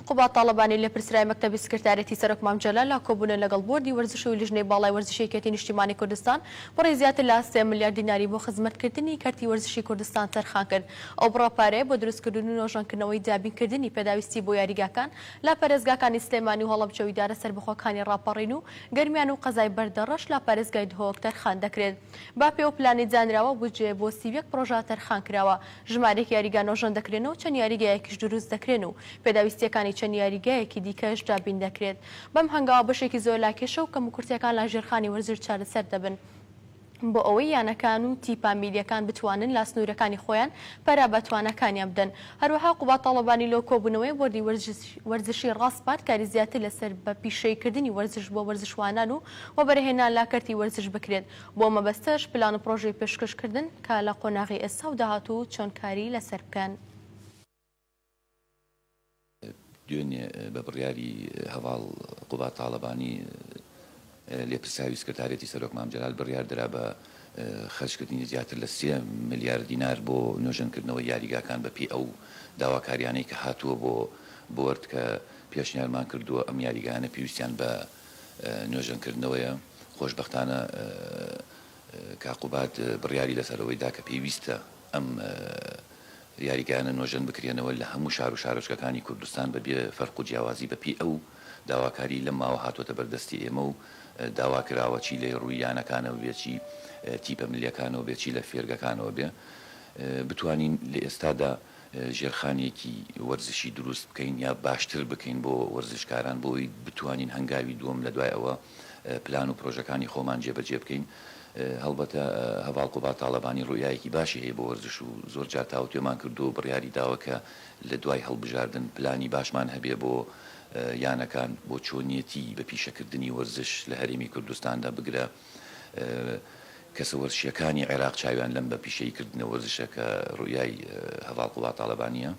قوباد تاڵەبانی لێپرسراوی مەکتەبی سکرتاریەتی سەرۆک مام جەلال لە کۆبوونەوە لەگەڵ بۆردی وەرزش و لیژنەی باڵای وەرزشی یەکێتی نیشتیمانی کوردستان بڕی زیاتر لە سێ ملیار دیناری بۆ خزمەتکردنی کەرتی وەرزشی کوردستان تەرخان کرد. ئەو بڕە پارەیە بۆ دروستکردن و نۆژەنکردنەوەی دابینکردنی پێداویستی بۆ یاریگاکان لە پارێزگاکانی سلێمانی و هەڵەبجە و ئیدارە سەربەخۆکانی ڕاپەڕین و گەرمیان و قەزای بەردەڕەش لە پارێزگای دهۆک تەرخان دەکرێت. بە پێی ئەو پلانەی دانراوە بودجەیە بۆ 31 پڕۆژە تەرخان کراوە، ژمارەیەک یاریگا نۆژەن دەکرێنەوە و چەند یاریگایەکیش دروست دەکرێن و پێداویستییەکانی چەند یاریگایەکی دیکەش دابین دەکرێت. بەم هەنگاوە بەشێکی زۆر لە کێشە و کەموکورتییەکان لە ژێرخانی وەرزش چارەسەر دەبن. بۆ ئەوەی یانەکان و تیپە میلییەکان بتوانن لە سنوورەکانی خۆیان پەرە بە تواناکانیان بدەن. هەروەها قوباد تاڵەبانی لەو کۆبوونەوەیە بۆردی وەرزشی ڕاسپارد کاری زیاتر لەسەر بە پیشەییکردنی وەرزش بۆ وەرزشوانان و وەبەرهێنان لە کەرتی وەرزش بکرێت، بۆ مەبەستەش پلان و پڕۆژەی پێشکەش کردن کە لە قۆناغی ئێستا و داهاتوو چۆن کاری لەسەر بکەن. دوێنێ بە بڕیاری هەڤاڵ قوباد تاڵەبانی لێپرسراوی سکرتاریەتی سەرۆک مام جەلال بڕیار درا بە خەرجکردنی زیاتر لە سێ ملیار دینار بۆ نۆژەنکردنەوەی یاریگاکان بە پێی ئەو داواکاریانەی کە هاتووە بۆ بۆرد کە پێشنیارمان کردووە ئەم یاریگایانە پێویستیان بە نۆژەنکردنەوەیە خۆشبەختانە کاک قوباد بڕیاری لەسەر ئەوەی دا کە پێویستە ئەم یاریگایانە نۆژەن بکرێنەوە لە هەموو شار و شارۆچکەکانی کوردستان بە بێ فەرق و جیاوازی بە پێی ئەو داواکاری لەم ماوە هاتۆتە بەر دەستی ئێمە و داوا کراوە چی لە ڕووی یانەکانەوە بێ چی تیپە ملیەکانەوە بێ چی لە فێرگەکانەوە بێ بتوانین لە ئێستادا ژێرخانێکی وەرزشی دروست بکەین یا باشتر بکەین بۆ وەرزشکاران بۆ ئەوەی بتوانین هەنگاوی دووەم لە دوای ئەوە پلان و پرۆژەکانی خۆمان جێبەجێ بکەین. هەڵبەتە هەڤاڵ قوباد تاڵەبانی ڕوئیایەکی باشی هەیە بۆ وەرزش و زۆر جار تاوتوێمان کردووە و بڕیاری داوە کە لە دوای هەڵبژاردن پلانی باشمان هەبێ بۆ یانەکان بۆ چۆنیەتی بە پیشەکردنی وەرزش لە هەرێمی کوردستاندا بگرە کەسە وەرزشیەکانی عێراق چاویان لەم بە پیشەیی کردنە وەرزشە کە ڕوئیای هەڤاڵ قوباد تاڵەبانیە.